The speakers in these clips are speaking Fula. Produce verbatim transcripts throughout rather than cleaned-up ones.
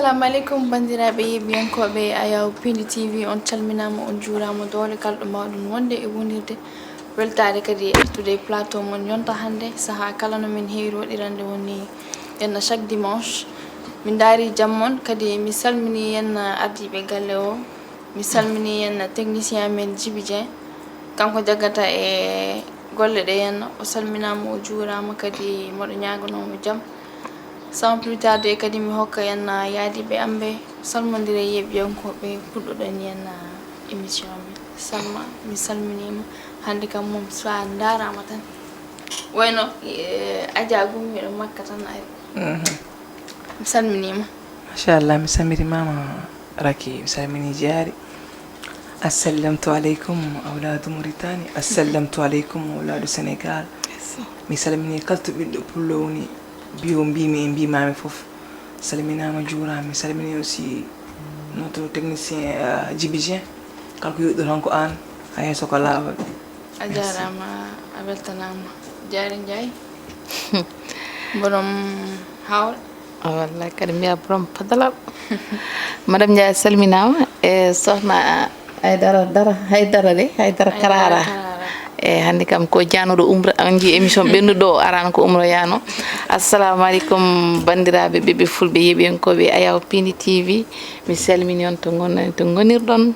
Assalamu aleykum, banndiraaɓe yeeɓiyankooɓe Ayaw Pindi T V, on calminaama, on juuraama, doole kala ɗo mbaawɗon wonde e wonirde. Weltaare kadi e artude e plateau mon yonta hannde, sahaa kala no min heewi waɗirande woni yenna chaque dimanche. Min ndaari jam mon, kadi mi salminii yenna ardiiɓe galle o, mi salminii yenna technicien men Djiby Dieng, kanko jaggata e golle ɗe yenna, o salminaama, o juuraama, kadi mboɗo ñaaganoo mo jam. Sans plus tarder kadi mi hokka yenna yaadiiɓe am ɓe, salmondire yeeɓiyankooɓe puɗɗoɗen yenna émission men. Salma, mi salminiima. Hannde kam moom so a ndaaraama tan. Wayno, eh, Adja Gumi ɗo Makka tan ari. Mhm. Mi salminiima. Machallah, mi salminiima Raki, mi salmini Jaari. Assalamtu aleykum, awlaadu Muritani. Assalamtu aleykum, awlaadu Senegal. Mi salmini kala to ɓiɗɗo pullo woni, mbiyo mbimi e mbimami fof. Salminaama, juuraama. Mi salmini aussi notre technicien, euh, Djiby Dieng. Kala ko yoɗɗo tan ko aan, a yeeso ko laawol. A jaaraama, a weltanaama. Jaari Njaay. Borom Hawre. Wallay kadi mbiya borom padalal. Madame Ndiaye salminaama e sohna Aydara, Dara, Haydara de, Haydara Karara. E hannde kam ko jaanuɗo umra, on njii émission ɓennuɗo o arano ko umra yaano. Assalamu aleykum banndiraaɓe ɓiɓɓe fulɓe yeeɓiyankooɓe Ayaw Pindi T V. Mi salmini on to ngon-, to ngonirɗon.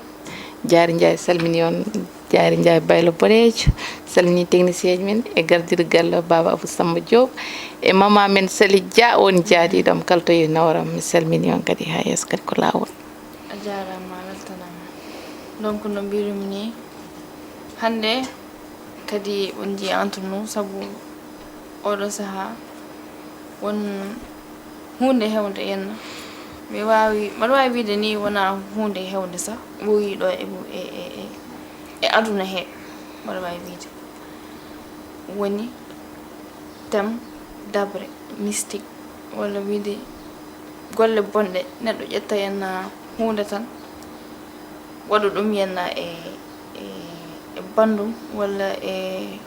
Jaari Ndiaye salmini on. Jaari Njaay Baylo Boɗeejo, salmini technicien ji men e gardiiɗo galle o, Baaba Abou Samba Diop, e mama men Sali Dia, woni jaadiiɗo am kala to yehi nawram. Mi salmini on kadi haa yeeso kadi ko laawol. A jaaraama, a weltanaama. Donc, no mbirumi ni, hannde kadi on njii entre nous, sabu oɗo sahaa won huunde hewnde yenna. Mi waawi, mbaɗa waawi wiide ni wona huunde hewnde sax, ɓooyi ɗo e, e, e, e, e aduna he, mbaɗa waawi wiide. Woni thème dabre, mystique, walla wiide golle bonɗe, neɗɗo ƴetta yenna huunde tan, waɗa ɗum yenna e, e, e banndum walla e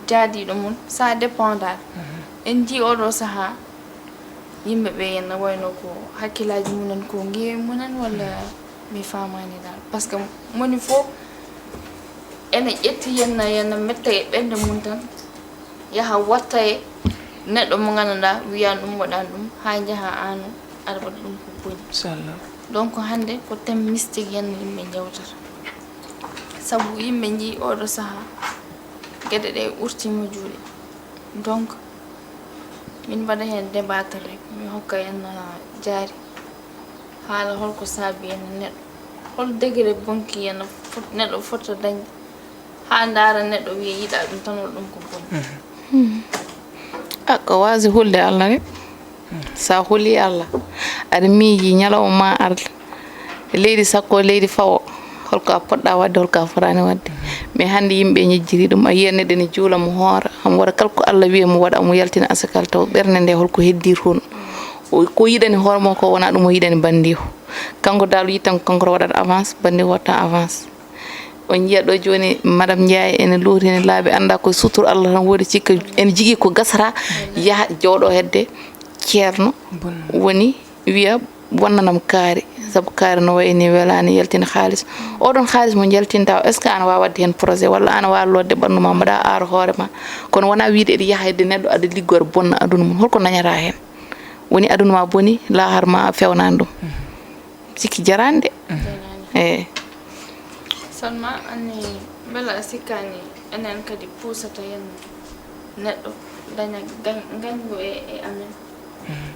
jaadiiɗo mum, ça dépend dal. Mhm. En njii oɗo sahaa, yimɓe ɓe yenna wayno ko hakkillaaji mumen ko ngeewi mumen walla mi faamaani dal. Parce que moni fof ene ƴetti yenna, yenna metta e ɓernde mum tan, yaha watta e neɗɗo mo nganndanɗaa wiyan ɗum waɗan ɗum, haa njaha aan aɗa waɗa ɗum ko boni. Inchallah. Donc hannde ko thème mystique yenna yimɓe njewtata. Sabu yimɓe njii oɗo sahaa, geɗe ɗe ɓurtiima juuɗe. Donc, min mbaɗa heen débattre rek, mi hokka en, ah, Jaari. Haala holko saabi en neɗɗo. Hol degré bonki en fot-, neɗɗo fota dañde. Haa ndaara neɗɗo wiya yiɗa ɗum tan walla ɗum ko boni. Mhm. Hmm. Ah, ko waasi hulde Allah rek. Sa huli Allah, aɗa miiji ñalawma ma arde, leydi sakko, leydi fawo, holko a poɗɗa waɗde, holko a fotaani waɗde. Mais hannde yimɓe ñejjiri ɗum, a yiya neɗɗo ne juula mo hoora, omo waɗa kala ko Allah wiya mo waɗa, omo yaltina asakal taw ɓernde nde holko heddi toon. O, ko yiɗani hoore makko ko wona ɗum o yiɗani banndiho. Kanko dal yiɗi tan ko kanko waɗata avance, banndiho waɗata avance. On njiya ɗo jooni, Madame Ndiaye ene luuri, ene laabi, annda ko sutur Allah tan woodi, cikka ene jogii ko gasata, yaha jooɗo hedde ceerno, woni wiya bonnanam kaari, sabu kaari no wayi ni welaani, yaltina haalis. Oɗon haalis mo njaltinta o, est ce que ana waawi waɗde heen projet, walla ana waawi lootde ɓanndu ma, mbaɗa aar hoore ma? Kono wona wiide eɗa yaha hedde neɗɗo, aɗa liggora bonna aduna mum, holko dañata heen? Woni aduna ma boni, lahara ma a fewnaani ɗum. Sikki jaraani de. Mhm. Jaraani. Eey. Salma, anni mbela a sikkaani enen kadi puusata en neɗɗo daña gañ-, ngañgu e, e amen? Mhm.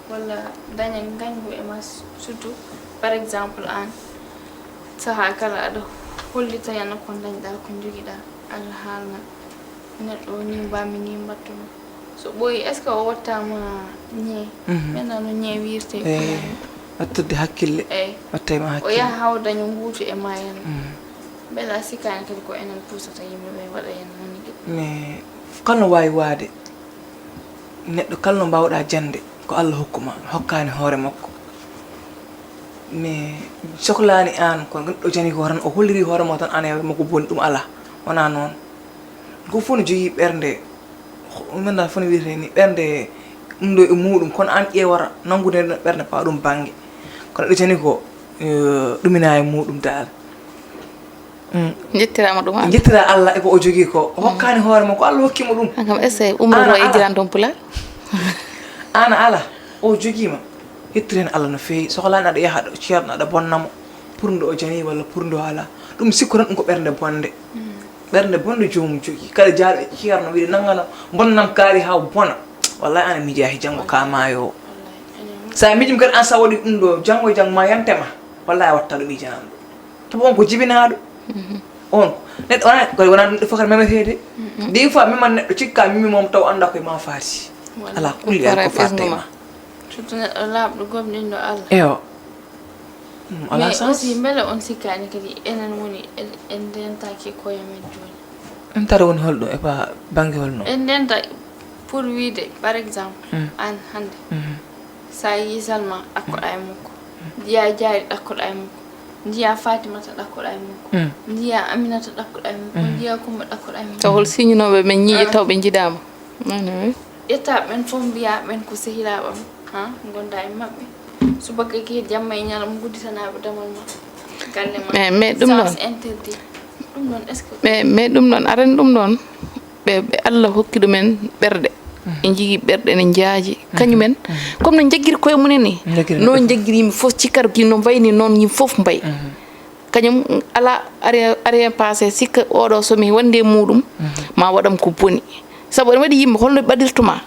Walla daña ngañgu e ma, surtout, par exemple, aan, sahaa kala aɗa hollita en ko dañɗa, ko njogiɗa, aɗa haalna neɗɗo o ni mbaɗmi ni mbaɗtumi. So ɓooyi, est ce que o wattaama ñee? Mhm. Maintenant no ñee wiirte? Eh, wattude hakkille. Eey. Watta e ma o hakkille. Yaha haw daña nguutu e ma en. Mhm. Mbela a sikkaani kadi ko enen puusata yimɓe ɓe mbaɗa en noon ne? Mais kala no waawi waade, neɗɗo kala no mbaawɗa jande, ko Allah hokku ma, hokkaani hoore makko. Mais soklaani aan, ko neɗɗo jani ko tan, o holliri hoore makko tan, aan yaw makko boni, ɗum alaa. Wonaa noon. Gooto fof no jogii ɓernde, ɗum ɗon fof no wiyetee ni, ɓernde ɗum ɗo e muuɗum, kono aan ƴeewata nanngude nden ɓernde, pawa ɗum bannge. Kono ɗo jani ko eh, ɗumina e muɗum dal. Njettiraama ɗum an. Jettira Allah e ko o jogii ko o hokkaani hoore makko, Allah hokki mo ɗum. An kam essaye umroto e jiran toon pulaar. An ala o jogiima. Hettir heen Allah no feewi, sohlaani aɗa yaha ɗo ceerno aɗa bonna mo pour nde o jani walla pour nde o alaa. Ɗum sikku tan ɗum ko ɓernde bonde. Ɓernde bonde joomum jogii. Kala jaaɗo e ceerno wiide nanngano bonnam kaari haa bona. Wallahi ana miijaa he janngo ka maayo o. So a miijima kadi an so a waɗi ɗum ɗo janngo e janngo ma yante ma. Wallahi a watta ɗo miijanam ɗo. Sabu on ko jibinaaɗo. On neɗɗo wona kadi wona ɗum ɗo fokata memeteede. Des fois meman neɗɗo cikka mimi mom taw annda koye ma faati. Ala kulli al ko fatta e ma. Surtout neɗɗo laaɓɗo gomɗinɗo Allah. Eyo. Mais aussi mbele on sikkaani kadi enen woni en ndentaki koye men jooni? Entare woni holɗo e ba bannge holno? En ndenta pour wiide par exemple an hannde so a yii Salma ɗakkoɗa e makko, njiya Jaari ɗakkoɗa e makko, njiya Fatimata ɗakkoɗa e makko, njiya Aminata ɗakkoɗa e makko, njiya Kumba ɗakkoɗa e makko. Taw hol siñinooɓe ɓe ñiiƴe taw ɓe njiɗaama? Ƴetta ɓen fof mbiya ɓen ko sehilaaɓe am, ha ngonda e maɓɓe. Subaka ki jamma e ñalawma ngudditanaaɓe damal ma, galle ma. Mais mais ɗum ɗon. Sens interdit. Ɗum ɗon est ce que. Mais mais ɗum ɗon arani ɗum ɗon ɓe ɓe Allah hokki ɗumen ɓerɗe. Ɓe njigi ɓerɗe ne njaaji kañumen comme no njaggiri koye mumen ni. No njaggiri yimɓe fof cikkata ki no mbayni noon yimɓe fof mbayi. Kañum ala ari ari hen passé sikka oɗo somi wonde e muɗum ma waɗam ko boni. Sabu ene waɗi yimɓe holno ɓaɗirtoma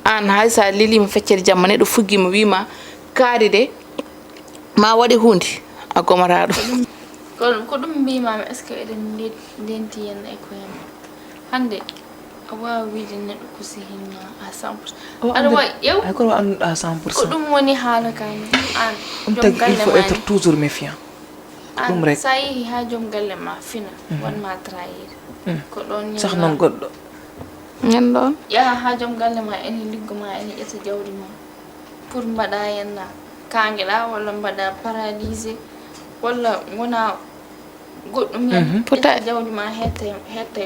an hay sa lelima feccere jamma neɗɗo fuggima wima kaari de ma waɗe hunde a gomata ɗum. Kono ko ɗum mbimami est ce que eɗen ndenti henna e koyen hande a wawa wiide neɗɗo ko sehinma à cent pour cent aɗa wawi ƴew hay kono annduɗa cent pour cent ko ɗum woni haala kam an ɗum tagi il faut être toujours méfiant. Ɗum rek. Sa yeehi ha joom galle ma fina wanma trahir. Ko ɗon sah non goɗɗo. Nan ɗon. Yaha ha joom galle ma ene liggo ma ene ƴetta jawdi ma pour mbaɗa henna kangeɗa walla mbaɗa paralysé walla gona goɗɗum hen ƴetta jawdi ma hetta hetta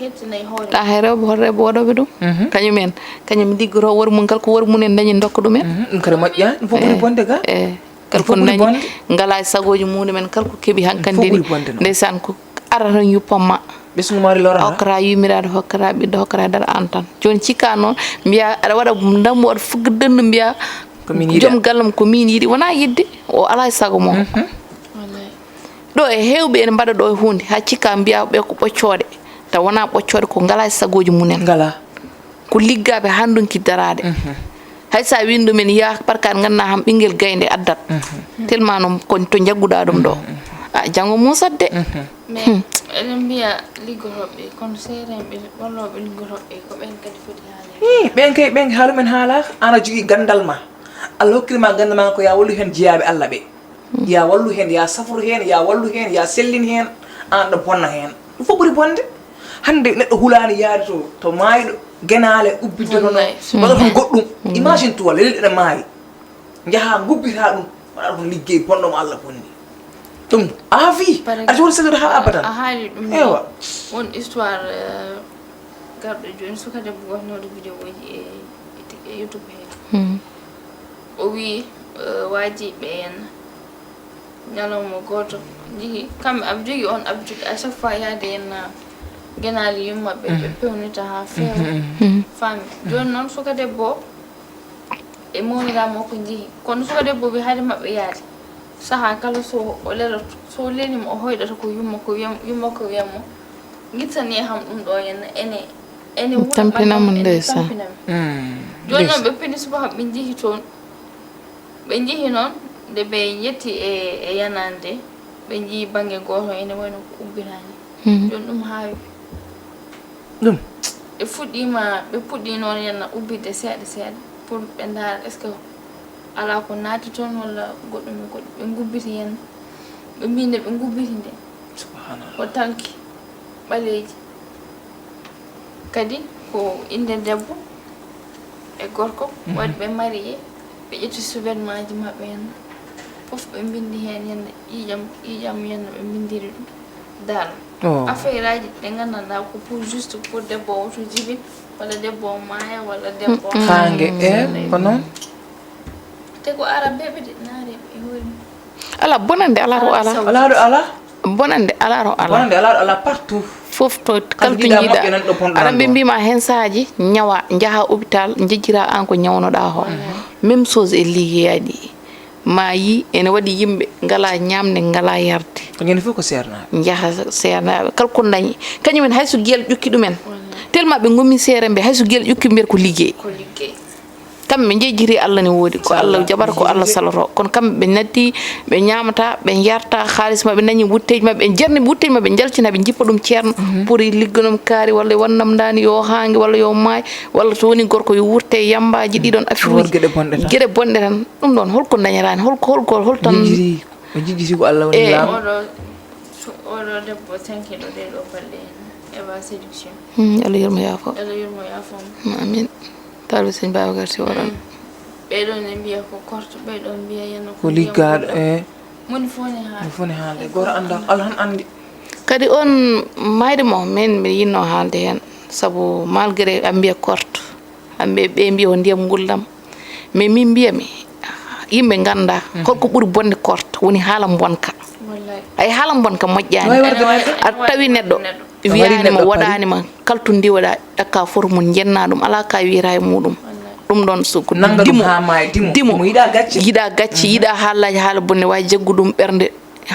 hettinay hoore. Ɗa hay rewɓe hol rewɓe waɗoɓe ɗum. Kañum en kañum liggoto wormum kala ko wormum en dañi dokka ɗum en. Ɗum kadi moƴƴa ɗum fof ɓuri bonde ga. Kala ko dañi ngala e sagooji muɗumen kala ko keɓi hankandi ni ndeysan ko ara tan yuppamma. Ɓesngu mari lora. Hokkata yumiraɗo hokkata ɓiɗɗo hokkata dara an tan joni cikka noon mbiya aɗa waɗa dammu aɗa fugga dëndu mbiya joom gallam ko min yiɗi wona yidde o ala e sago mo. Ɗo e hewɓe ene mbaɗa ɗo e hunde ha cikka mbiya ɓe ko ɓoccoɗe taw wona ɓoccoɗe ko ngala e sagooji mumen. Ngala. Ko liggaaɓe hanndunki daraade. Hay so a wiin ɗumen yaah parkaade ngannduɗaa han ɓinngel gaynde addat. Tellement no ko to njagguɗaa ɗum ɗo. A janngo muusat de. Mais eɗen mbiya liggotooɓe kono seerenɓe wallooɓe liggotooɓe ko ɓen kadi foti haaleede. Ɓen kay ɓen haalumen haalaaka. An a jogii ganndal ma. Allah hokkiri ma ganndal ma ko ya wallu heen jiyaaɓe Allah ɓe. Ya wallu heen, ya safru heen, ya wallu heen, ya sellin heen, aan ɗo bonna heen. Ɗum fof ɓuri bonde. Hannde neɗɗo hulaani yaade to to maayɗo genaale ubbitde hono waɗa toon goɗɗum. Imagine toi lelɗi ɗe maayi njaha ngubbita ɗum waɗa toon liggey bonɗo mo Allah bonni. Ɗum à vie aɗa woni saɗude haa abadan. A haali ɗum ewa. Won histoire garɗo jooni suka debbo goto nawde vidéo ji e e youtube he. O wi waajiɓe en ñalawma gooto njihi kamɓe aɓe jogii on habitude à chaque fois yaade en genaali yummaɓe ɓe pewnita haa feewa. Faami. Jooni noon suka debbo o e mawniraaɓe makko njihi kono suka debbo o wi haade maɓɓe yaade sahaa kala so o leloto so o lelima o hoyɗata ko yumma ko wiyam yumma ko wiyam mo gittani e ham ɗum ɗo henna ene ene wula tampinam ɓanndam ene ndeysan tampinam. Jooni noon ɓe pini subaka ɓe njehi toon. Ɓe njehi noon nde ɓe njetti e e yanaande ɓe njii bannge gooto ene wayno ko ubbitaani. Jooni ɗum haawi. Ɗum. Ɓe fuɗɗiima ɓe puɗɗii noon yenna ubbitde seeɗa seeɗa pour ɓe ndaara est ce que alaa ko naati toon walla goɗɗum e goɗɗum ɓe ngubbiti yenna ɓe mbii nde ɓe ngubbiti nde. Ko talki ɓaleeji kadi ko innde debbo e gorko waɗi ɓe marié ɓe ƴetti sous-vêtements ji maɓɓe henna fof ɓe mbinndi heen yenna ƴiiƴam ƴiiƴam yenna ɓe mbinndiri ɗum daal affaire aji ɗe nganndanɗaa ko pour juste pour debbo o to jibin walla debbo o maaya walla debbo o kaange e ko noon. E ko ara beɓe de naare e hoore mum. Ala bonande ala ro ala. Alaa ɗo alaa. Bonande ala ro ala. Bonande alaa ɗo alaa partout. Fof to Kala kala to jiiɗa jiiɗa. Moƴƴa nan ɗo ponɗo Ara nan ɓe ɗo. Mbima hen saaji ñawa njaha hôpital jejjira an ko ñawnoɗa ho. Même chose e liggeyaaji ɗi. Ma yi ene waɗi yimɓe ngala ñamde ngala yarde. Ko ñande fof ko seernaaɓe. Njaha seernaaɓe kala ko dañi kañumen hayso gel ƴukki ɗumen. Tellement ɓe gommi seere mbe hayso gel ƴukki mbiyata ko liggey. Ko liggey. Kamɓe ɓe jejjiri Allah ne woodi ko Allah jaɓata ko Allah saloto kono kamɓe ɓe natti ɓe ñamata ɓe jarta haalis maɓɓe dañi wutteji maɓɓe ɓe jarni wutteji maɓɓe jaltina ɓe jippa ɗum ceerno pour ligganum kaari walla wonnam dani yo haange walla yo maay walla so woni gorko yo wurte e yambaji ɗiɗon affaire Won uji geɗe bonɗe tan. Geɗe bonɗe tan ɗum ɗon holko dañatani holko holko hol tan Jijjiri o jijjiri ko Allah woni Eh. laamu. Oɗo oɗo debbo tankiɗo ɗe ɗo balɗe en eva séduction. Hmm, Allah yurmo yaafo Ela yurmo yaafom. Amin. Taalibe sëñ Babacar Si waɗan. Ɓeɗo ne mbiya ko korto ɓeɗo mbiya yano Ko liggaaɗo e Moni fof ne ha no foni haalde gooto annda Allah tan anndi. Kadi on mayde mo min mi yinno haalde heen sabu malgré a mbiya korto a mbiya ɓe mbiya ko ndiyam ngullam mais min mbiyami yimɓe ngannda holko ɓuri bonde korto woni haala bonka Wallahi. Ay haala bonka moƴƴaani Wawi warde neɗɗo. Aɗa tawi neɗɗo Waɗi wiyaani neɗɗo mo pari. Waɗaani ma kaltundi waɗa ɗakka fof mo njenna ɗum alaa ka wiyata e muɗum ɗum ɗon so ko Nannga ɗum dimo haa maayi dimo. dimo Mo yiɗa gacce. Yiɗa gacce yiɗa haalaji haala bonne wawi jaggu ɗum ɓernde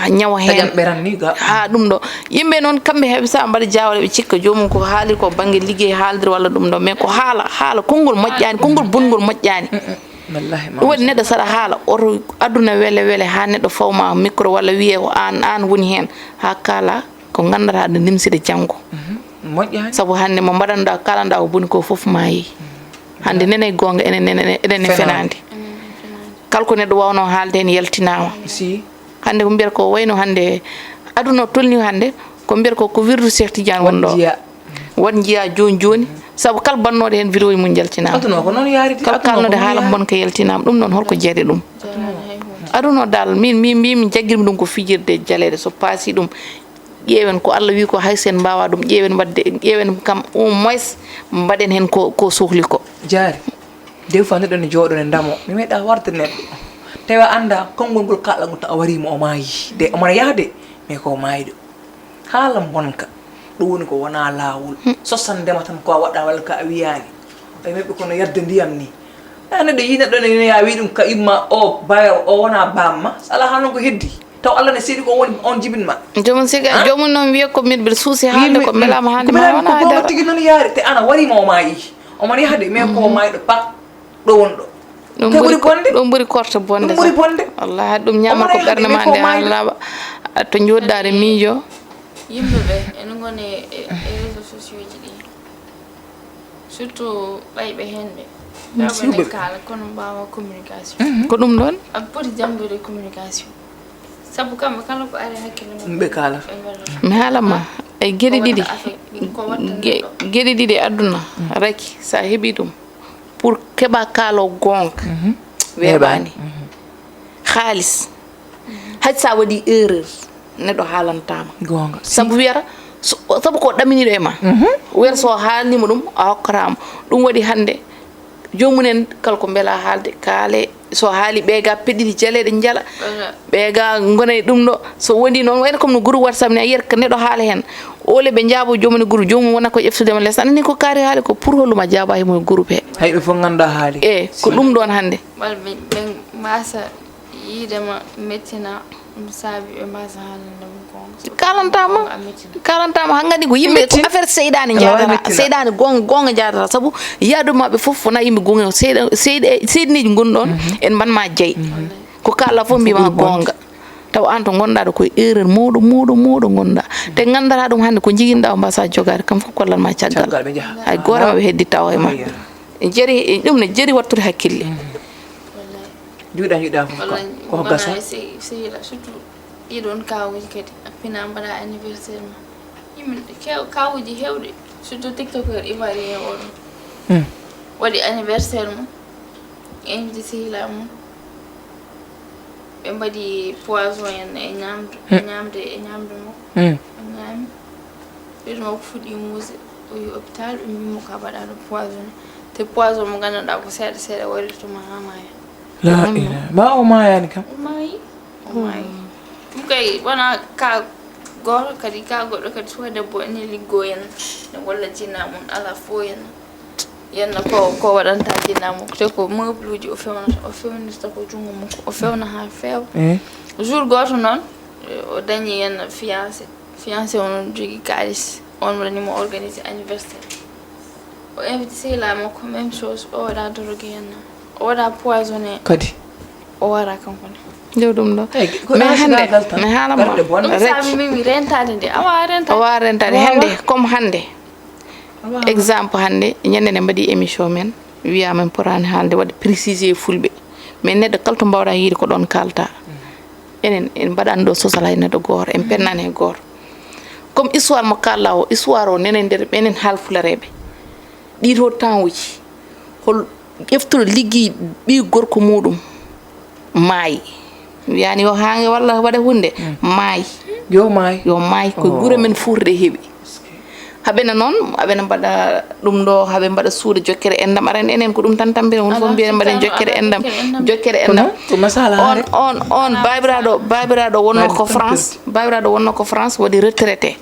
ñawa heen Taƴam ɓeran ni ga. Ha ɗum ɗo yimɓe noon kamɓe heɓe sa mbaɗa jawale ɓe cikka joomum koko haali ko bangge liggey haaldir walla ɗum ɗo mais ko haala haala konngol moƴƴaani konngol bonngol moƴƴaani Wallahi ma. Ɗum waɗi neɗɗo saɗa haala oto aduna wele wele ha neɗɗo fawma micro walla wiye ko an an woni heen ha kaala ko nganndataa aɗa nimsida janngo Moƴƴaani. Sabu hannde mo mbaɗanɗa kalanɗa ko boni ko fof maayi hannde nene goonga enen nene eɗen e fenaande kala ko neɗɗo wawno haalde heen yaltinaama Si. Hannde ko mbiyata ko wayno hannde aduna o tolni hannde ko mbiyata ko ko wirdu Cheikh Tidiane woni ɗo Jiya. Waɗ njiya jooni jooni sabu kala bannooɗo heen vidéo mum jaltinaama Aduna o ko noon yaariti. Kala Aduna o ko kalnoɗo noon haala yaariti. Bonka yaltinaama ɗum noon holko jeeɗi ɗum Aduna o dal min min min jaggirmi ɗum ko fijirde jaleeɗe so paasi ɗum ƴeewen ko Allah wi ko hay sen mbawa ɗum ƴeewen wadde ƴeewen kam au moins mbaɗen heen ko ko sohli ko Jaari. Des fois neɗɗo ne jooɗo ne ndamo mi meeɗa warde neɗɗo tawi a annda konngol ngol kaaɗa ngol tan a wariima o maayi de omona yahde mais ko maayɗo haala bonka ɗum woni ko wona laawol sosandema tan ko a waɗa walla ka a wiyaani ɓay maɓɓe kono yadde ndiyam ni a neɗɗo yi neɗɗo ne ya wi ɗum ka imma o baya o wona bamma so ala haa noon ko heddi taw Allah ne seeɗi ko woni on jibinma joomum sigi joomum noon wiya ko min mbiɗa suusi haalde ko mbelama haalde ma wona ko haydara tigi noon yaari te ana wariima o maayi Omo yahde mais ko maayɗo pat ɗo wonɗo. Ɗum Ko ɓuri ɓuri bonde? Ɗum ɓuri korte bonde. Ɗum ɓuri bonde. Wallahi ɗum ñaama ko ɓernde ma nde haalanaɓa. To jooɗdaare miijo. Yimɓe ɓe ene ngoni e e réseaux sociaux ji ɗi. Surtout ɓayɓe heen ɓe. Ɓe kaala kono mbaawa communication. Ko ɗum ɗon. Aɓe poti janngude communication. Sabu kamɓe kala ko ari hakkille mum. Ɓe kaala. Ɓe mballa. Mi haalama e geɗe ɗiɗi. Ko watta Geɗe ɗiɗi aduna raki sa heɓi ɗum pour keɓa kaalo goonga weeɓani. Xaalis hay sa waɗi erreur neɗɗo haalantama. Goonga. Sabu wiyata so- sabu ko ɗaminiɗo e ma. Wiyata so haalnima ɗum a hokkatama. Ɗum waɗi hannde jomum en kala ko mbela haalde kaale so haali ɓeega peɗɗiti jaleɗe njala. Ɓeega gona e ɗum ɗo so woni noon wayno comme no groupe whatsapp ni a yiyata ko neɗɗo haala heen ole ɓe jaabo jomum e groupe jomum wona ko ƴeftudema les anani ko kaari haali ko pour holluma jaaba himo e groupe he. Hay ɓe fof ngannda haali. E ko ɗum ɗon hannde. Wala ɓe ɓe mbasa yiide ma mettina ɗum saabi ɓe mbasa haalande ma goonga. Kalantama kalantama hanngadi ko yimɓe ko affaire seyɗane jadata seyɗane goonga goonga jadata sabu yaadumaɓe fof wona yimɓe goonga seyɗa seyɗe seyɗineji gonɗon en mbanma jeyi ko kala fof mbima goonga taw an to gonɗa ɗo koye erreur mawɗo mawɗo mawɗo gonɗa te gandata ɗum hannde ko jiguinɗa o mbasa jogade kam fof kollanma caggal Caggal ɓe njaha. Hay goto maɓe heddi tawa e ma jeri ɗum ne jeri wattude hakkille Juuɗa juuɗa fof ko ko gasa. Sehila surtout ɗiɗon kawuji kadi a pina mbaɗa anniversaire ma yimɓe kew kawuji hewɗi surtout tiktoker ivoirien oɗo waɗi anniversaire mum invité sehila mum ɓe mbaɗi poison en e ñamdu ñamde e ñamdu mum o ñaami ɓeydu makko fuɗɗi muuse o yi hôpital ɓe mbimo ka mbaɗaɗo poison te poison mo gandanɗa ko seeɗa seeɗa waɗirtoma ha maya La ilaha. Ma o maayani kam. O maayi. O maayi. Ɗum kay wona ka gooto kadi, ka goɗɗo kadi, suka debbo ene liggo en, ne walla jina mum, ala fof en. Yenna ko, ko waɗanta jina mum, te ko meuble uji o fewnata, o fewnirta ko junngo mum, o fewna haa feewa. Eh. Jour gooto noon, o dañi yenna fiancé. Fiancé o noon jogii kaalis, on waɗani mo organisé anniversaire. O invité sehilaa makko, même chose, o waɗa drogué yenna. O waɗa poisonné. Kadi. O wara kanko ne. Ndew ɗum ɗo. Eyi, ko Mais hannde, mi haala ma. Ɗum saabi min mi rentaade nde. Awa rentaade. Awa rentaade. Hannde, comme hannde. Awa. Exemple hannde, ñande nde mbaɗi émission men, wiya min potaani haalde, waɗde précisé e fulɓe. Mais neɗɗo kala to mbawɗa yiide ko ɗon kalta. Enen, en mbaɗani ɗo sosal hay neɗɗo gooto, en pennani hay gooto. Comme histoire mo kalla o, histoire o nene nder enen haalfulareeɓe. Ɗiɗo temps uji, hol ƴeftuɗo liggi ɓii gorko muɗum maayi. Wiyani yo haange walla waɗa hunde, maayi. Yo maayi. Yo maayi, ko gure men fuurɗe heɓi. Haɓena noon, aɓena mbaɗa ɗum ɗo, haɓe mbaɗa suuɗa jokkere enɗam. Aran enen ko ɗum tan tampere, won fof mbiyen mbaɗen jokkere enɗam. Jokkere enɗam. On, on, on, baabiraaɗo, baabiraaɗo wonno ko France, baabiraaɗo wonno ko France, waɗi retraité.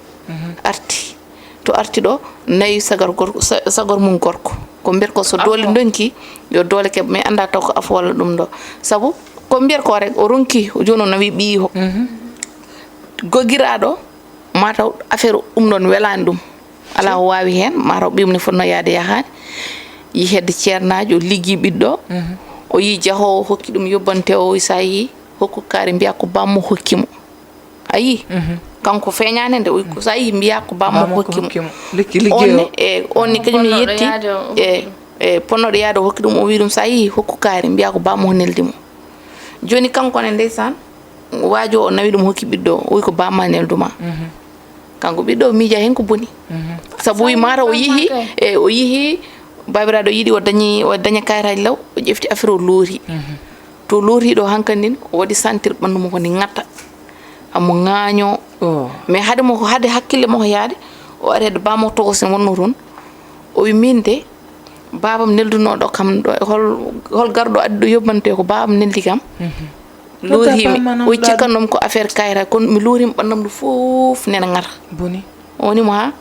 Arti. To arti ɗo, nawi sagar gorko, sa-, sagar mum gorko. Ko mbiyata ko so doole ndonki, yo doole keɓ, mais annda taw ko afo walla ɗum ɗo. Sabu, ko mbiyata ko rek, o ronki, o jooni o nawi ɓiyi o. Gogiraaɗo, mataw affaire ɗum ɗon welani ɗum. Ala o wawi hen, mataw ɓiyum ne fotno yaade yahani. Yi hedde ceernaajo, o liggi ɓiɗɗo. O yi jahowo hokki ɗum yobbante o, sa yi hokku kaari mbiya ko bammo hokki mo. A yi? Kanko feñani nde, o yi ko sa yi mbiya ko bammo hokki mo. On ne, e, on ne kañum yetti, e, e, ponnoɗo yaade o hokki ɗum, o wi ɗum sa yi hokku kaari mbiya ko bammo neldi mo. Joni kanko ne ndeysaan, waajo o nawi ɗum hokki ɓiɗɗo, o wi ko bamma neldu ma. Kanko ɓiɗɗo o miija hen ko boni. Sabu wi mataw o yihi, e, o yihi, babiraɗo yiɗi o dañi, o daña kayitaji law, o ƴefti affaire o loori. To loori ɗo hankadi ndin, o waɗi sentir ɓandu mo ko ndi ngatta. Amo ŋaaño. Mais hade mo, hade hakkille mo ko yaade, o ari hade bammo togos ne wonno toon. O wi min de, babam neldunoɗo kam ɗo, hol, hol garɗo addi ɗo yobbante ko babam neldi kam. Luurimi, o cikkanno mi ko affaire kayra, kono mi luurimi ɓannam ɗum fof nena ngata. Boni. O woni mo ha,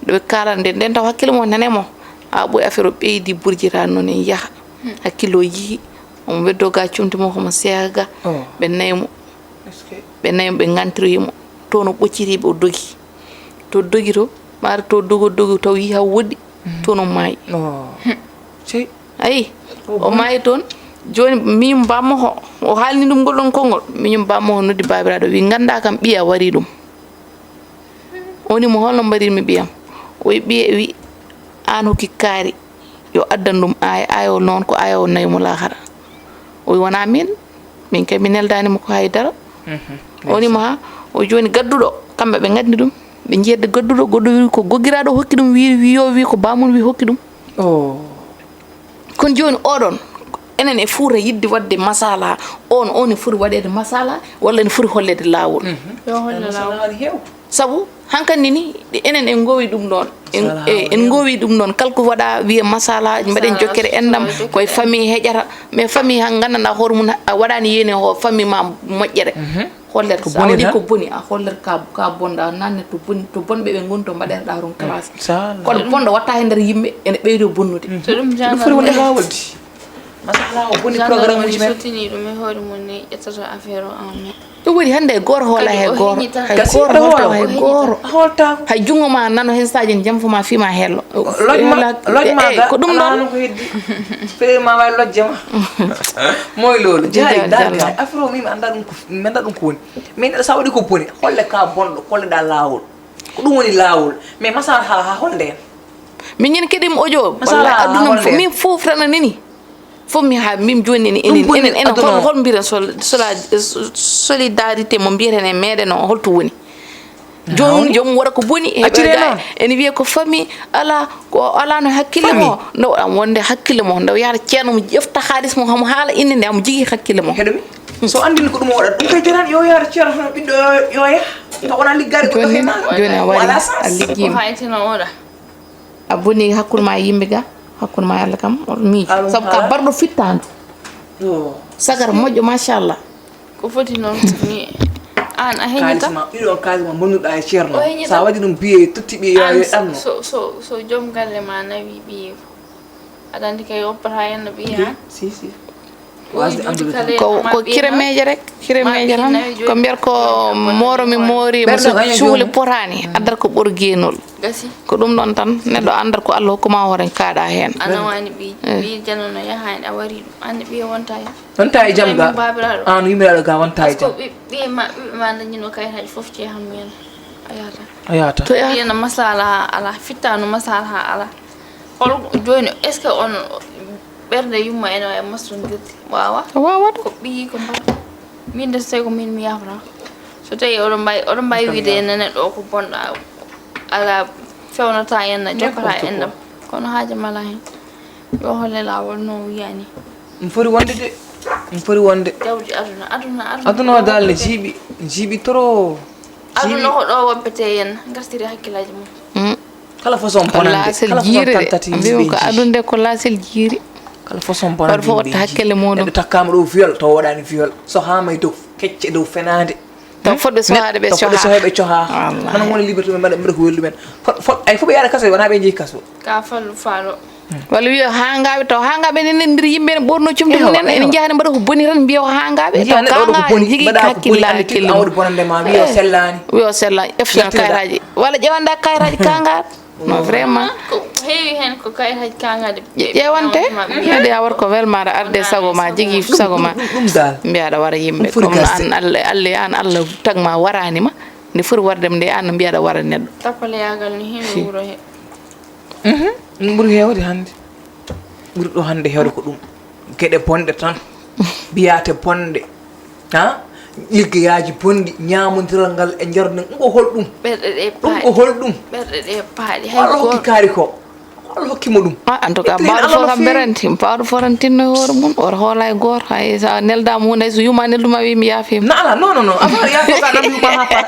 ɗo ɓe kaalata nde, nden taw hakkille mo nane mo. A ɓoy affaire o ɓeydi burjita noon en yaha. Hakkille o yihi, omo weddo ga cumti mo, komo seega ga. Ɓe nayi mo. Ɓe nayi mo, ɓe ngantiroyi mo. Toon o ɓocciti ɓe, o dogi. To dogi to, ɓaade to dogo dogo taw yiha woɗɗi, toon o maayi. Ayi, o maayi toon. Jooni miñum bammo ho, o haalni ɗum ngol ɗon konngol. Miñum bammo ho noddi baabiraaɗo, wi, "Nganndaa kam ɓiya warii ɗum." O woni mo, "Holno mbaɗirmi ɓiyam?" O wi, "Ɓiya wi, aan hokki kaari, yo addan ɗum aaya, aaya o noon ko aaya o nawi mo laakara." O wi, "Wonaa miin, miin kay mi neldaani mo ko hay dara." O woni mo haa, o jooni gadduɗo, kamɓe ɓe ngaddi ɗum, ɓe njedda gadduɗo, goɗɗo wi ko goggiraaɗo hokki ɗum, wi, wi yo wi ko bamum wi hokki ɗum. Kono jooni oɗon, enen e Fuuta yiɗde waɗde masala, on, on e foti waɗeede masala, walla ene foti holleede laawol? Yo holle laawol. Sabu hankandi ni, enen en ngowi ɗum ɗon. En, e, en ngowi ɗum ɗon. Kala ko waɗa wiye masala, mbaɗen jokkere enɗam, koye famille heƴata. Mais famille han nganndanɗaa hoore mum a waɗani yéene ho famille ma moƴƴere. Hollet sa waɗi ko boni, a hollet ka, ka bonɗa, nanne to boni, to bonɓe ɓe ngoni to mbaɗeteɗa toon classe. Kono bonɗo watta he nder yimɓe, ene ɓeydo bonnude. So ɗum foti wonde laawol di. Masala o boni programme uji men. Sottini ɗum e hoore mum ni, ƴettata affaire o en main. Ɗum woni hannde e gooro hoola he gooro. Hay gooro holto hay gooro. Hay junngo ma nano heen saji en jamfo ma fima hello. Loj ma, loj ma ga, ko ɗum ɗon ko heddi. Fere ma way lojje ma. Moy lolu. Jari, jari, jari. Afro mi mi anda ɗum ko, mi anda ɗum ko woni. Min sa waɗi ko boni, holle ka bonɗo, holle ɗa laawol. Ko ɗum woni laawol. Mais masala ha, ha holde en. Min ñin keɗim audio. Masala wallahi ha aduna holde en. Min fof rana nini. Fof mi ha min joni enen, enen, enen, enen, hol, hol mbiren sol-, sola-, solidarité mo mbiyeten e meɗen o, holto woni? Joomum, joomum waɗa ko boni, e ɓeyda, ene wiya ko famille, ala, ko ala no hakkille mo. Nde waɗa wonde hakkille mo, nde yahata ceerno mo ƴefta haalis mo, hamo haala innde nde, hamo jogii hakkille mo. Heɗo mi? So anndini ko ɗum o waɗata, ɗum kay jarani yo yahata ceerno hono ɓiɗɗo yo, yo yah. Taw wona liggaade goɗɗo joni, henaano. Joni a waɗi, a liggiima. Ko haytino oɗa. A boni hakkunde ma e yimɓe ga, hakkunde ma e Allah kam, on miijo. Sabu ka barɗo fittaandu. Sagar moƴƴo, machallah. Ko foti noon ni, aan a heñata. Kaalis ma, ɗiɗo kaalis ma mbonnuɗa e ceerno. O heñata. Sa waɗi ɗum biye, totti ɓiye, yo, yo ɗanno. So, so, so joom galle ma nawi ɓiye, aɗa anndi kay woppata henno ɓiye, ha? Si, si. Wasde anndude tan. Ko, ko kiremeeje rek, kiremeeje tan. Ko mbiyata ko mooro mi moori, mo so cuule potaani, addata ko ɓorgeenol. Gasi. Ko ɗum ɗon tan, neɗɗo anndat ko Allah hokkuma hoore kaaɗa heen. A nawani ɓiy, ɓiy janano yahaani, a wari ɗum. Anndi ɓiye wonta heen. Wonta e jam ga. An yumiraɗo ga wonta e jam. Ɓiɓɓe ma, ɓiɓɓe ma dañino kayitaji fof ceehan mumen. A yahata. A yahata. To yahata. Ɓiye no masala ha ala, fitta no masala ha ala. Hol jooni, est-ce que on ɓernde yumma ene wawi mastondirde? Wawa. Wawa. Ko ɓiyi ko mbar. Min de so tawi ko min mi yafata. So tawi oɗon mbawi, oɗon mbawi wiide ene neɗɗo o ko bonɗo, ala fewnata en, jokkata en ɗam. Kono haaja mala hen. Yo holle laawol no wiyani. Ɗum foti wonde de. Ɗum foti wonde. Jawdi aduna, aduna, aduna. Aduna o dal ne jiiɓi, jiiɓi trop. Aduna ko ɗo woppete yen, gartiri hakkillaji mum. Mm. Kala façon bonande, kala façon tentative. Mbiyum ko adunde ko laasel jiiri. Kala façon bonande. Waɗa fof watta hakkille muɗum. Neɗɗo takkama ɗo viol, taw waɗani viol. So ha may dow kecce dow fenade. Taw fodɓe sohaade ɓe coha. Taw fodɓe sohaade ɓe coha. Wallahi. Kono woni liberté ɓe mbaɗa, mbaɗa ko welɗumen. Fo-, fo-, ay fof ɓe yaara kaso wona ɓe jeeyi kaso. Ka fallu faalo. Walla wiya hangaaɓe taw hangaaɓe enen nder yimɓe ɓe ɓorno cumde mum en, ene njaha ne mbaɗa ko boni tan mbiya ko hangaaɓe. Taw kanga jigi hakkilla hakkille. Awdi bonande ma wiya o sellani. Wiya o sellani. Eftina kayitaji. Walla ƴewanda kayitaji kanga. Non, vraiment. Ko heewi heen ko kayitaji kaŋŋaade. Ƴe-, ƴeewante. Neɗɗo ya war ko welmaare arde sago ma, jigi sago ma. Ɗum, ɗum, ɗum dal. Mbiya aɗa wara yimɓe. Ɗum foti gasde. Kono an Allah, Allah, an Allah tagma warani ma. Nde foti warde ma nde an mbiya aɗa wara neɗɗo. Tappaleyagal no heewi wuro he. Mhm. Ɗum ɓuri heewde hannde. Ɓuri ɗo hannde heewde ko ɗum. Geɗe bonɗe tan. Biyaate bonɗe. Ha? Liggeyaaji bonɗi, ñaamondiral ngal e njarɗi, ɗum ko holɗum? Ɓerɗe ɗe paaɗi. Ɗum ko holɗum? Ɓerɗe ɗe paaɗi. Hay gooto. Allah hokki kaari ko. Allah hokki mo ɗum. Ah, en tout cas, mbaɗo fof kam beranti, mbaɗo fof tan tinno e hoore mum, oto hoola e gooto. Hay sa neldama huunde, hay so yuma nelduma wi mi yaafima. Na ala, non, non, non. Avant yaafo ka nam yuma ha para.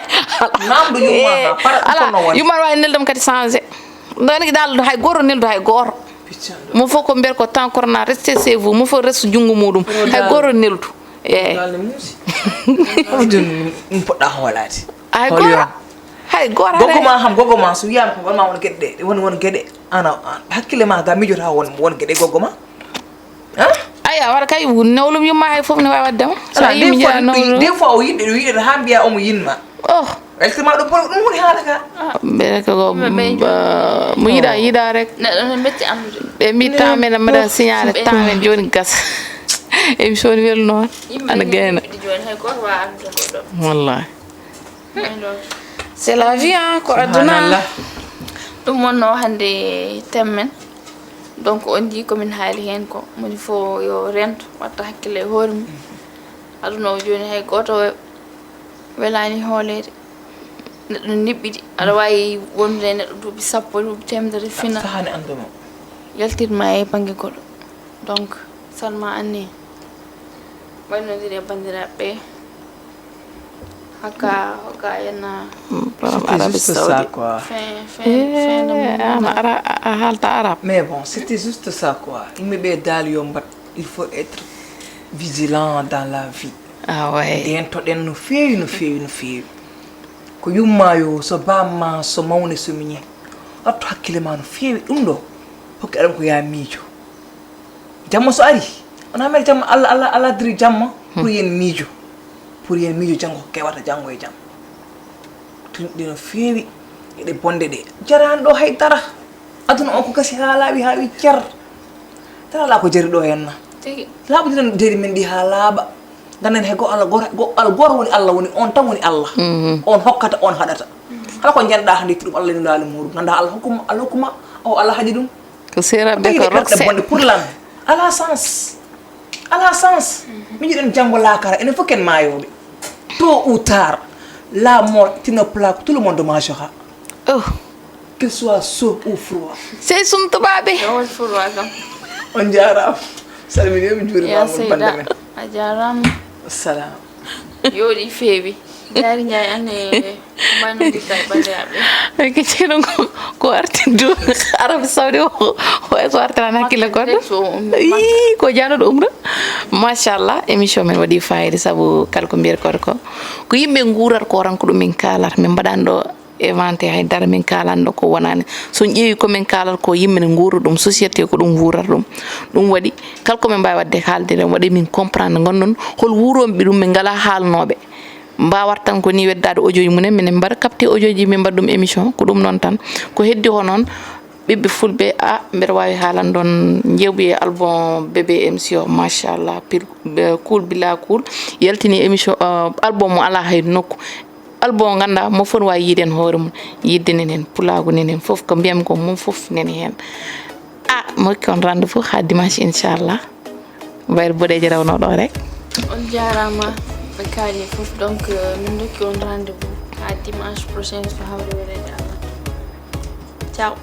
Namdo yuma ha para, ɗum ala, ko no woni. Yuma wawi neldam kadi changé. Ɗon ki dal hay gooto neldu hay gooto. Mo fof ko mbiyata ko temps corona, restez chez vous. Mo fof restu junngo muɗum. Hay gooto neldu. Eeyi. Dal ne muusi. Hol jooni ɗum poɗɗa hoolaade? Hay gooto. Hay gooto. Gogo ma kam, gogo ma so wiyama ko wonma won geɗe ɗe, won, won geɗe. Ana, an, hakkille ma ga mijota won, won geɗe gogo ma? Hein? Aya, wara kay nawlum yumma hay fof ne wawi waddema. So a yii mi jeeya nawlum. Des fois o yiɗi, o yiɗata ha mbiya omo yinma. Oh. Weltema ɗo bolo ɗum woni haala ka. Ɓe ko mo yiɗa, yiɗa rek. Neɗɗo no metti andude. Ɓe mbi tamen mbaɗa signalé tamen joni gasa. Émission weli noon. Ana gayna. Joni hay goto wawa andude goɗɗo. Wallahi. C'est la vie, hein, ko aduna. Subhanallah. Ɗum wonno hannde thème men. Donc on jii komin haali heen ko moni fof yo rento watta hakkille e hoore mum. Aduna o joni hay goto welani hoolede. Neɗɗo niɓɓiɗi, aɗa wawi wondude e neɗɗo duuɓi sappo, duuɓi temedere fina. Sahani anduno. Yaltirma e bangge goɗɗo. Donc, Salma anni, waynodiri e bandiraɓe ɓe. Haka, haka yana. Borom Arabie Saoudite. Fin, fin, fin de mois. An ara a haalta arabe. Mais bon, c'était juste ça quoi. Yimɓe ɓe dal yo mbat, il faut être vigilant dans la vie. Ah ouais. Nden toɗen no feewi, no feewi, no feewi. Ko yumma yo, so bamma, so mawne, so miñe. Wattu hakkille ma no feewi ɗum ɗo. Hokki aɗam ko ya miijo. Jamma so ari, wona mere jamma, Allah, Allah, Allah diri jamma pour yen miijo. Pour yen miijo janngo ko kewata janngo e jam. Tunɗi no feewi, eɗe bonde ɗe. Jarani ɗo hay dara. Aduna o ko gasi ha laaɓi, ha wi cer. Tara ala ko jari ɗo henna. Tigi. Laaɓude tan deedi men ɗi ha laaɓa. Ganden he go Allah goto, go Allah goto woni Allah, woni on tan woni Allah. Mhm. On hokkata, on haɗata. Kala ko janɗa hande ɗum Allah ni laali muɗum. Nanda Allah hokkuma, Allah hokkuma, o Allah haɗi ɗum. Ko sera be ko rokse. Bonde pour lan. Ala sens. Ala sens. Min jiɗen janngo laakara, enen fof ken maayoɓe. Tôt ou tard, la mort, tu ne plaque, tout le monde mangera. Oh. Qu'il soit chaud ou froid. Sey sum tubaabe. Yawon furwa kam. On jaaraama. Salmini mi juuri ma mon bande men. A jaaraama. Assalam. Yooɗi feewi. Jaari Njaay ane. Mbayno ndirta e banndiraaɓe. Ay, ke ceeɗu ngo, ko arti du Arabie Saoudi o, o, ko artirani hakkille goɗɗo. Ii, ko jaaɗuɗo umra. Machallah, émission men waɗi fayida, sabu kala ko mbiyata ko ko yimɓe nguurata ko tan ko ɗum min kaalata. Min mbaɗani ɗo inventé hay dara, min kaalani ɗo ko wonani. So on ƴeewi ko min kaalata ko, yimɓe ne nguura ɗum, société ko ɗum wuurata ɗum. Ɗum waɗi kala ko min mbawi wadde haalde ɗen, waɗi min comprendre, gandon hol wuuroɓe ɗum, min ngala haalnoɓe. Mbawata tan ko ni weddaade audio ji mumen, minen mbaɗa capté audio ji, min mbaɗa ɗum émission, ko ɗum noon tan. Ko heddi ko noon, ɓiɓɓe fulɓe, a, mbeɗa waawi haalande on, njeeɓu e album Bébé M C o, machallah, pil, be, cool bila cool, yaltini émission, uh, album mo alaa hay nokku. Album o ngannduɗaa, mo foti waawi yiide heen hoore mum, yiide nen heen, pulaagu nen heen, fof ko mbiyami ko mum fof nen heen. A, mi hokki on rendez-vous haa dimanche, inchallah. Mbayri boɗeejo rewno ɗo rek. On jaaraama, ɓe kaali fof, donc, euh, min ndokki on rendez-vous haa dimanche prochain, so hawri weleede Allah. Ciao.